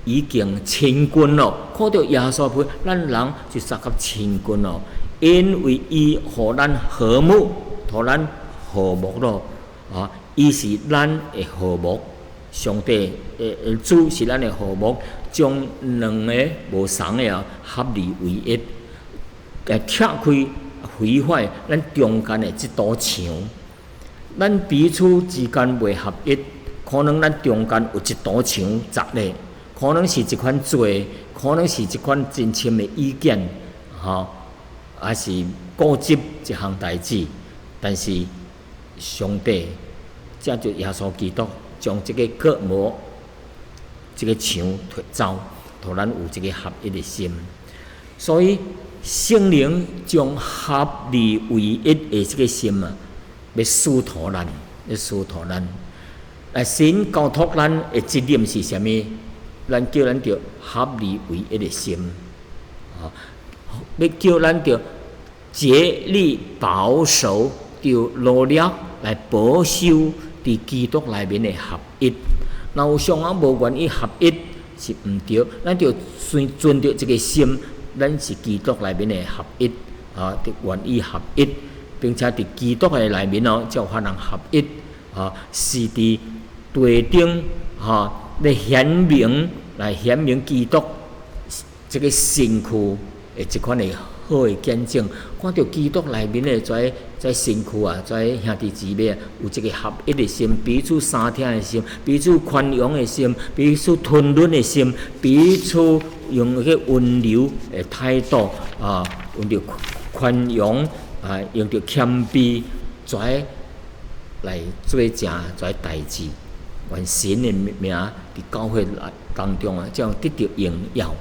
已經親近咯。靠著耶穌寶血，咱人就相佮親近咯。因為伊予咱和睦，予咱和睦咯。啊，伊是咱的和睦，上帝的主是咱的和睦，將兩個無仝的啊合二為一，來拆開毀壞咱中間的這堵牆。咱彼此之間袂合一，可能咱中間有一堵牆閘咧，可能是一款罪，可能是一款真深的意見，吼，還是固執一項代誌。但是上帝藉著耶穌基督將這個隔膜、這個牆推走，予咱有這個合一的心。所以聖靈將合二為一的這個心啊，欲賜予咱，欲賜予咱。來，神交託咱的責任是啥物？咱叫咱著合二為一的心，啊，欲叫咱著竭力保守，著努力來保守佇基督內面的合一。若有雙方無願意合一，是毋對。咱著存存著這個心，咱是基督內面的合一，啊，著願意合一，並且佇基督的內面哦，才有法通合一，啊，是佇地頂，哈，來顯明，來顯明基督這個身軀的這款的好的見證。看著基督內面的這這身軀啊，這兄弟姊妹啊，有這個合一的心，彼此相疼的心，彼此寬容的心，彼此吞忍的心，彼此用彼個溫柔的態度啊，用著寬容啊，用著謙卑，這來做成這代誌。願神的名佇教會內當中啊，這樣得著榮耀。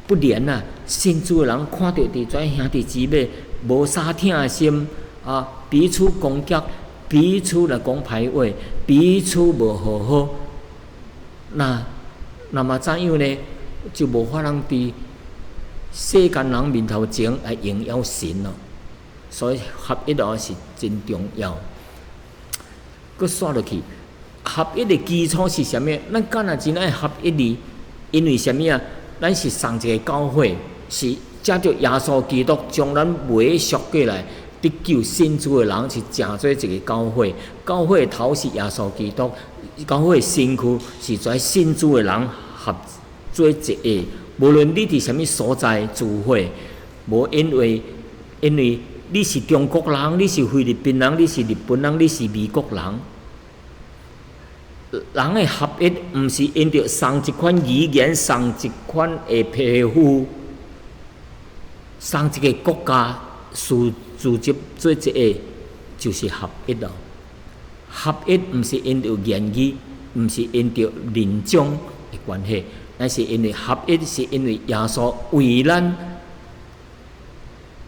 不然啊，信主的人看著佇這兄弟姊妹無相疼的心啊，彼此攻擊，彼此來講歹話，彼此無和好，那那麼怎樣呢？就無法通佇世間人面頭前來榮耀神咯。所以合一哦是真重要。閣煞落去，合一的基礎是啥物？咱敢若真愛合一呢？因為啥物啊？咱是仝一個教會，是藉著耶穌基督將咱買贖過來，得救信主的人是成做一個教會。教會的頭是耶穌基督，教會的身軀是這信主的人合做一個。無論你佇啥物所在聚會，無因為因為你是中國人，你是菲律賓人，你是日本人，你是美國人。人的合一，毋是因著仝一款語言、仝一款的皮膚，仝一个國家需組織做一個，就是合一咯。合一毋是因著言語，毋是因著人種的關係，乃是因為合一，是因為耶穌為咱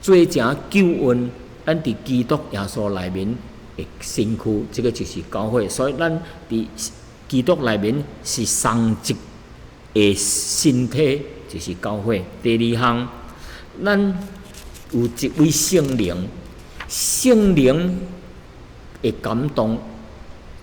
做成救恩，咱佇基督耶穌內面的身軀，這個就是教會。所以咱佇基督內面是仝一个身體，就是教會。第二項，咱有一位聖靈，聖靈會感動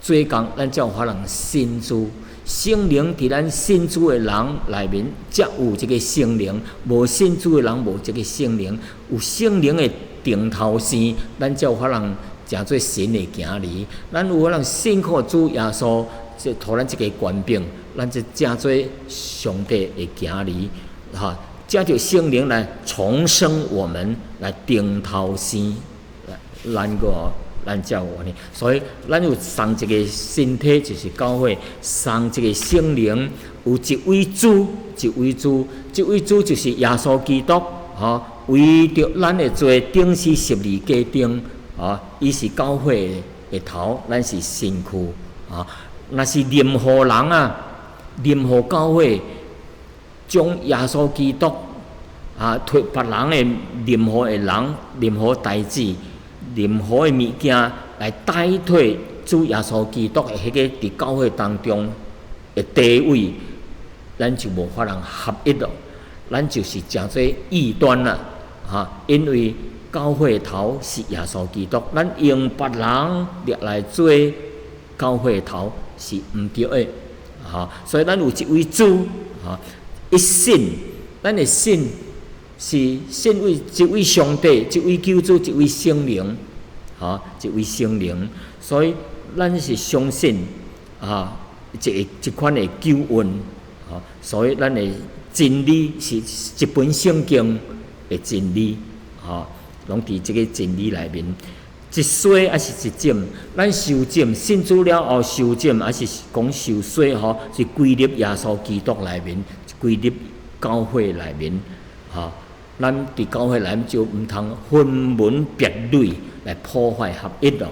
做工，咱才有法通信主。聖靈佇咱信主的人內面，才有這個聖靈；無信主的人無這個聖靈。有聖靈的定頭生，咱才有法通成做神的囝兒。咱有法通信靠主耶穌，這予咱這個權柄，咱就成做上帝的囝兒。哈，藉著聖靈來重生我們，來重頭生，咱個。咱才有按呢，所以咱有仝一個身體，就是教會；仝一個聖靈，有一位主，一位主，這位主就是耶穌基督，吼，為著咱的罪釘死十字架頂，吼，伊是教會的頭，咱是身軀，啊，若是任何人啊，任何教會將耶穌基督啊，提別人的任何的人，任何代誌，任何的物件來代替主耶穌基督的彼個佇教會當中的地位，咱就無法通合一咯。咱就是成做異端啦，哈！因為教會頭是耶穌基督，咱用別人來做教會頭是毋對的，哈！所以咱有一位主，哈！一信，咱的信是信為一位上帝，一位救主，一位聖靈，哈，一位聖靈，所以咱是相信啊，這這款的救恩，哈，所以咱的真理是一本聖經的真理，哈，攏佇這個真理內面。一洗抑是一浸，咱受浸信主了後受浸，抑是講受洗吼，是歸入耶穌基督內面，歸入教會內面，哈。咱佇教會內面就毋通分門別類來破壞合一咯。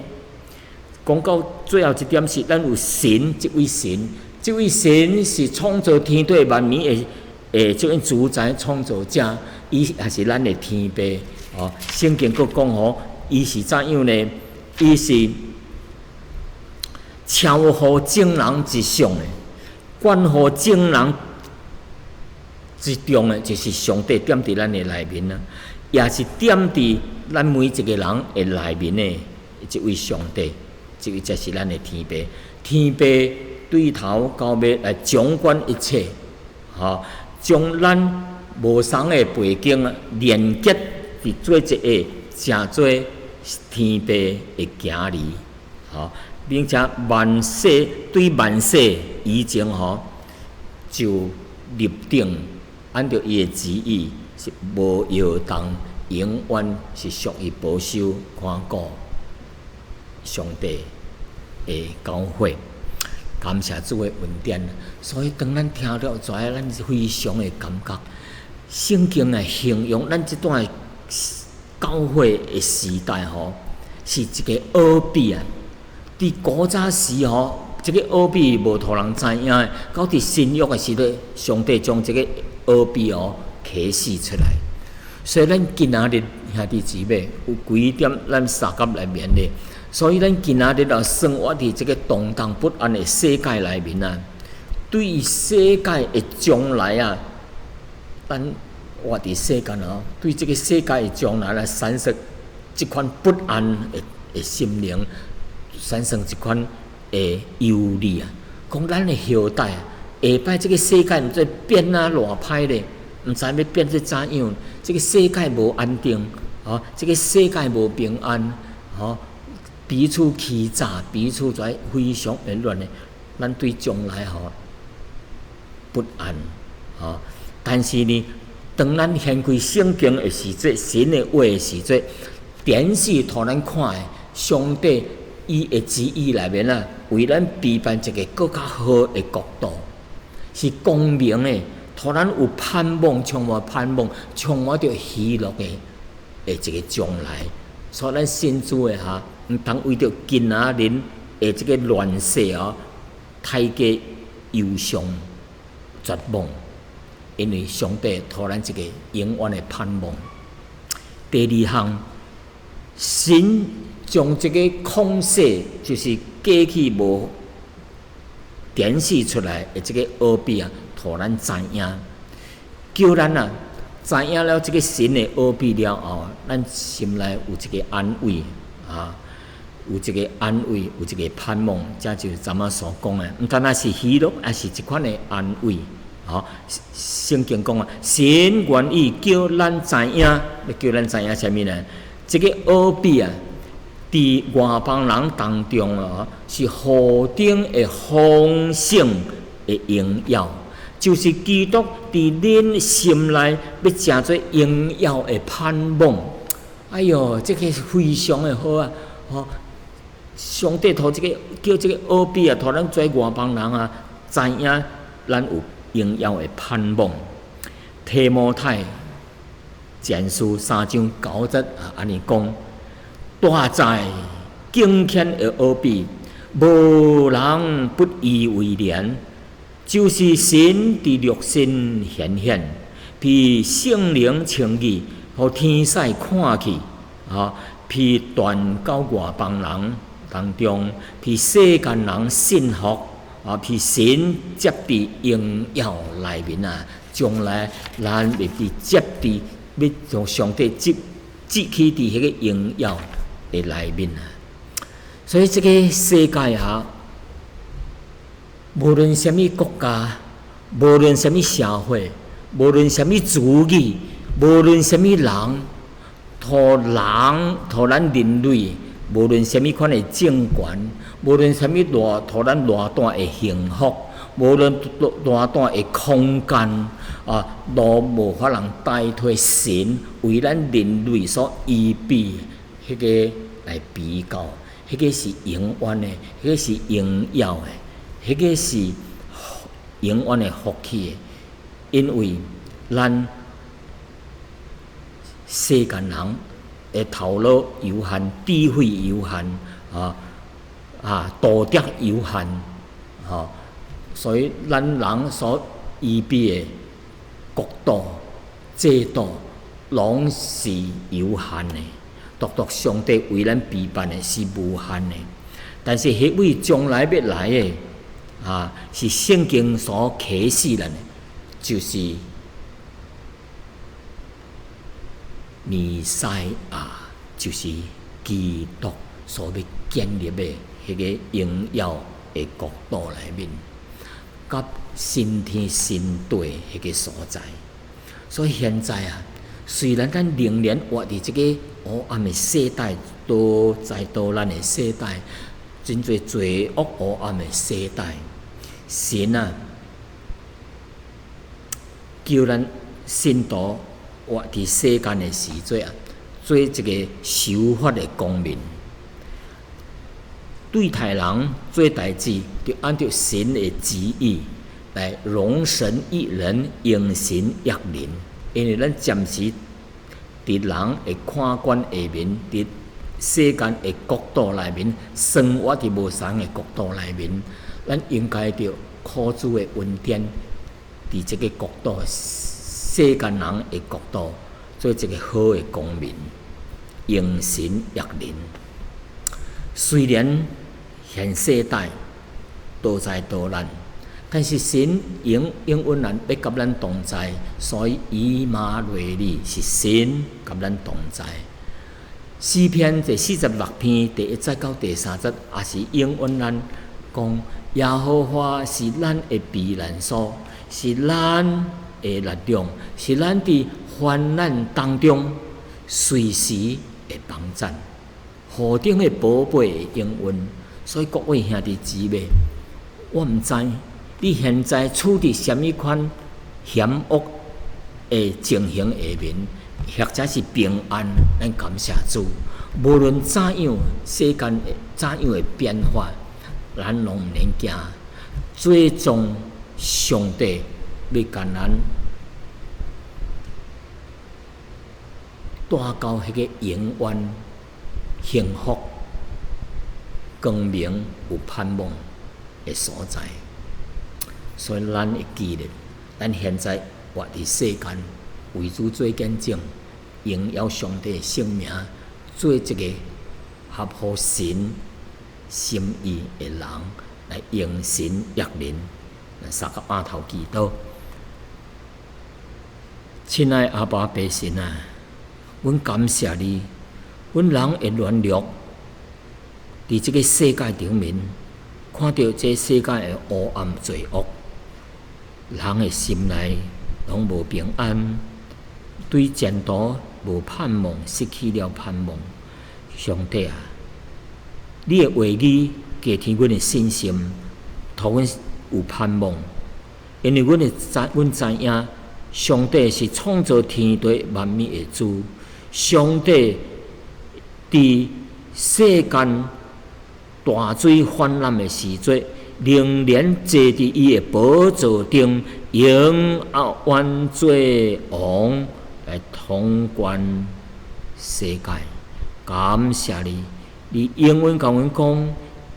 講到最後一點是，咱有神，這位神，這位神是創造天地萬物的的這位主宰創造者，伊也是咱的天父。哦，聖經閣講吼，伊是怎樣呢？伊是超乎眾人之上的，關乎眾人之中的，就是上帝踮佇咱的內面啊，也是踮佇咱每一個人的內面的這位上帝，這位才是咱的天父。天父對頭到尾來掌管一切，吼，將咱無仝的背景啊連結佇做一個成做天父的囝兒，吼，並且萬世對萬世以前吼就立定。按照伊的旨意是無搖動，永遠是屬於保守看顧上帝的教會。感謝主的恩典。所以當咱聽了遮，咱是非常的感覺。聖經來形容咱這段教會的時代吼，是一個奧秘啊！佇古早時吼，這個奧秘無予人知影的，到佇新約的時陣，上帝將這個奧秘哦啟示出來。所以咱今仔日兄弟姊妹有幾點咱相佮來勉勵。所以咱今仔日啊，生活佇這個動盪不安的世界內面啊，對於世界的將來啊，咱活佇世間哦，對這個世界的將來來產生這款不安的的心靈，產生這款的憂慮啊。講咱的後代下擺這個世界毋知變啊偌歹咧，毋知欲變做怎樣。這個世界無安定，吼，這個世界無平安，吼，彼此欺詐，彼此在非常混亂的，咱對將來吼不安，吼。但是呢，當咱掀開聖經的時陣，神的話的時陣，電視予咱看的，上帝伊的旨意內面啊，為咱備辦一個閣較好的國度，是光明的，予咱有盼望，充滿盼望，充滿著喜樂的一个將來。所以咱信主的哈，毋通為著今仔日的這个亂世哦，太過憂傷、絕望，因為上帝予咱一个永遠的盼望。第二項，神將這个空隙，就是過去無展示出來的這个奧秘啊，予咱知影，叫咱啊知影了這个神的奧秘了後，咱心內有一个安慰啊，有一个安慰，有一个盼望，這就是昨仔所講的，毋單單是喜樂，也是一款的安慰。吼，聖經講啊，神願意叫咱知影，欲叫咱知影啥物呢？這个奧秘啊，佇外邦人當中啊，是何等的豐盛的榮耀，就是基督佇恁心內欲成做榮耀的盼望。哎喲，這个非常的好啊！吼，上帝予這个叫這个奧秘啊，予咱遮外邦人啊，知影咱有榮耀的盼望。提摩太前書3章9節啊，按呢講：大哉敬虔的奧秘，無人不以為然。就是神佇肉身顯現，被聖靈稱義，予天使看去，啊，被傳到外邦人當中，被世間人信服，啊，被神接佇榮耀內面啊，將來咱會被接佇，欲將上帝接接去佇彼個榮耀的內面啊。所以這个世界啊，無論啥物國家，無論啥物社會，無論啥物主義，無論啥物人，予人予咱人類，無論啥物款的政權，無論啥物偌予咱偌大的幸福，無論偌大的空間啊，都無法通代替神為咱人類所預備彼个來比較，彼个是永遠的，彼个是榮耀的，彼个是永遠的福氣的，因為咱世間人的頭腦有限，智慧有限，啊啊，道德有限，吼，所以咱人所預備的國度、制度，攏是有限的。獨獨上帝為咱備辦的是無限的。但是，彼位將來欲來的，啊，是聖經所啟示咱的，就是彌賽亞，就是基督所欲建立的彼个榮耀的國度內面，佮新天新地彼个所在。所以現在啊，雖然咱仍然活佇這个黑暗的世代，多災多難的世代，真濟罪惡黑暗的世代，神啊，叫咱信徒活佇世間的時陣啊，做一个守法的公民，對待人做代誌，就按照神的旨意來榮神益人，榮神益人。因為咱暫時佇人的看管下面，佇世間的國度內面，生活佇無仝的國度內面，咱應該著靠主的恩典，佇這个國度，世間人的國度，做一个好的公民，榮神益人。雖然現世代多災多難，但是神應應允咱，欲佮咱同在，所以以馬內利是神佮咱同在。詩篇第46篇第1節到第3節，也是應允咱講，耶和華是咱的避難所，是咱的力量，是咱佇患難當中隨時會幫贊，何等的寶貝的應允！所以各位兄弟姊妹，我毋知你現在處佇啥物款險惡的情形下面，或者是平安，咱感謝主。無論怎樣，世間怎樣的變化，咱攏毋免驚。最終，上帝欲共咱帶到彼个永遠幸福、光明、有盼望的所在。所以，咱會記得，咱現在活佇世間，為主做見證，榮耀上帝的聖名，做一个合乎神心意的人，來榮神益人。三個阿頭祈禱，親愛阿爸父神啊，阮感謝你，阮人會軟弱，佇這个世界頂面，看著這世界的黑暗罪惡，人的心內攏無平安，對前途無盼望，失去了盼望。上帝啊，你的話語加添阮的信心，予阮有盼望，因為阮會知，阮知影，上帝是創造天地萬物的主。上帝佇世間大水泛濫的時陣，仍然坐佇伊的寶座頂，永遠做王來統管世界。感謝你，你永遠共阮講，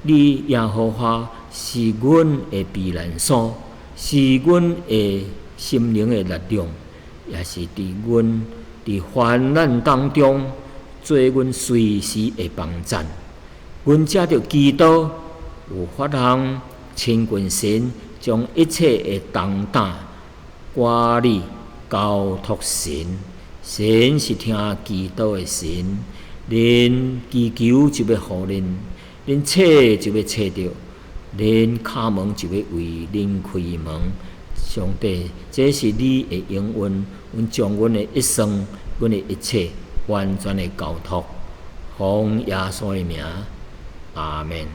你耶和華是阮的避難所，是阮的心靈的力量，也是佇阮佇患難當中做阮隨時的幫贊。阮藉著基督有法通親近神，將一切的重擔掛你交託神。神是聽祈禱的神，恁祈求就欲予恁，恁揣就欲揣著，恁敲門就欲為恁開門。上帝，這是你的應允，阮將阮的一生、阮的一切完全的交託，奉耶穌的名，阿門。